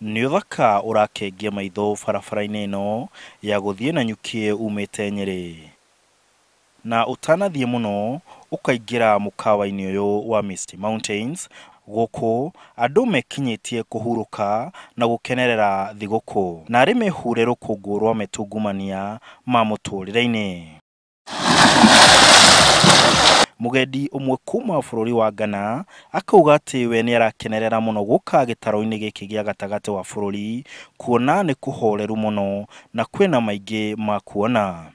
Nĩ ũthaka ũrakengia maitho barabara-inĩ ĩno ya gũthiĩ Nanyuki umĩte Nyĩrĩ. Na ũtanathiĩ mũno ũkaingĩra mũkawa-inĩ ũyũ wa Misty Mountains, gũkũ andũ mekinyĩtie kũhurũka na gũkenerera thigũkũ na arĩ mehure rũkũngũ rwa metungumania ma mũtũrĩre-inĩ. Mũgendi ũmwe kuma bũrũri wa Ghana akauga atĩ we nĩ arakenerera mũno gũka gĩtarũ-inĩ gĩkĩ gĩa gatagatĩ wa bũrũri kuona nĩ kũhoreru mũno na kwĩna maingĩ ma kuona.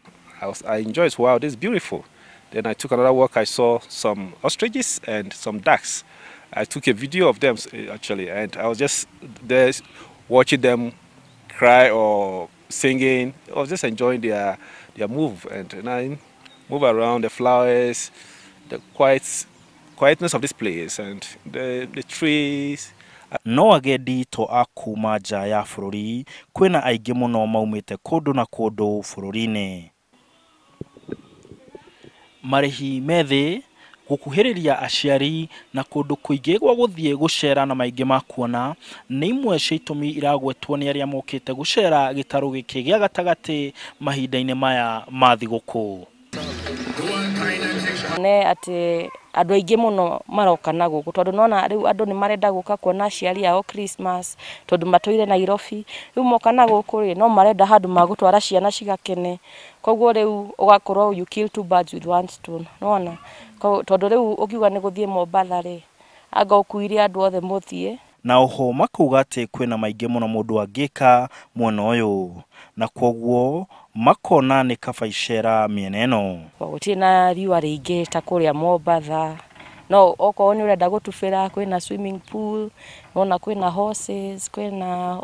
I enjoy it. Wow, this is beautiful. Then I took another walk. I saw some ostriches and some ducks. I took a video of them actually, and I was just there watching them cry or singing. I was just enjoying their move and I move around the flowers, the quietness of this place and the trees. No agendi to a kuma nja ya bũrũri, kwĩna aingĩ mũno maumĩte kũndũ na kũndũ bũrũri-inĩ. Marĩhi methĩ gũkuhĩrĩria aciari na kũndũ kũingĩ gwa gũthiĩ gũcera na maingĩ ma kuona nĩ imwe cia itũmi iragwetwo nĩ arĩa mokĩte gũcera gĩtarũ gĩkĩ gĩa gatagatĩ mahinda-inĩ maya ma thigũkũ. Ne atĩ andũ aingĩ mũno maroka na gũkũ tondũ nona rĩu andũ nĩ marenda gũka kuona aciari ao Christmas tondũ matũire Nairobi, rĩu moka na gũkũ rĩ no marenda handũ magũtwara ciana cigakene, koguo rĩu ũgakorwo you kill two birds with one stone, nĩwona, tondũ rĩu ũkiuga nĩ gũthiĩ Mombatha rĩ anga ũkuire andũ othe mũthiĩ. Na oho makauga atĩ kwĩna maingĩ mũno mũndũ angĩka mwena ũyũ na kwoguo makona nĩ kaba icera mĩena ĩno. Gũtirĩ na riũa rĩingĩ ta kũrĩa Mombatha, no okorwo nĩ ũrenda gũtubĩra kwĩna swimming pool, wona kwĩna horses, kwĩna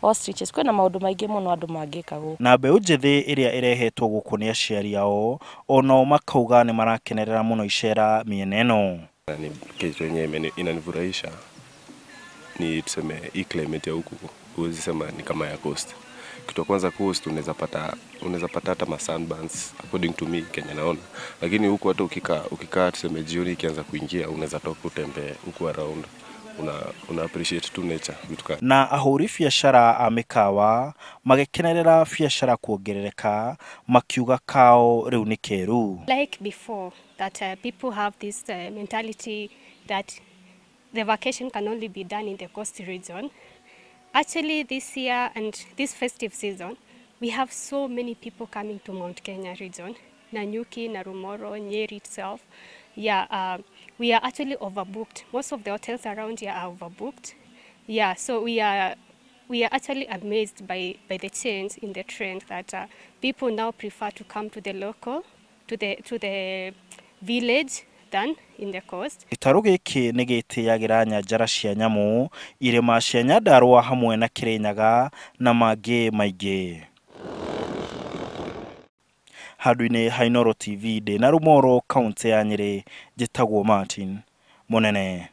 ostriches, kwĩna maũndũ maingĩ mũno andũ mangĩka gũkũ. Na mbeũ njĩthĩ ĩrĩa ĩrehetwo gũkũ nĩ aciari ao onao makauga nĩ marakenerera mũno icera mĩena ĩno. Ni kitu yenye inanifurahisha ni tuseme hii climate ya huku huwezi sema ni kama ya coast. Kitu ya kwanza coast unaweza pata hata ma sunburns according to me Kenya naona, lakini huku hata ukikaa tuseme jioni ikianza kuingia unaweza toka utembee huku around, una appreciate tu nature vitu kama. Na ahũri biacara a mĩkawa magĩkenerera biacara kuongerereka makiuga kao rĩu nĩ keru. Like before that people have this mentality that the vacation can only be done in the coast region. Actually, this year and this festive season, we have so many people coming to Mount Kenya region, Nanyuki, Narumoro, Nyeri itself. Yeah, we are actually overbooked. Most of the hotels around here are overbooked. Yeah, so we are actually amazed by the change in the trend that people now prefer to come to the local, to the village than in the coast. Gĩtarũ gĩkĩ nĩ gĩtĩyagĩra nyanjara cia nyamũ, irĩma cia Nyandarũa hamwe na Kĩrĩnyaga na mangĩ maingĩ. Handũ-inĩ ha Inooro TV ndĩ na Rũmoro, kaũntĩ ya Nyĩrĩ, njĩtagwo Martin Mũnene.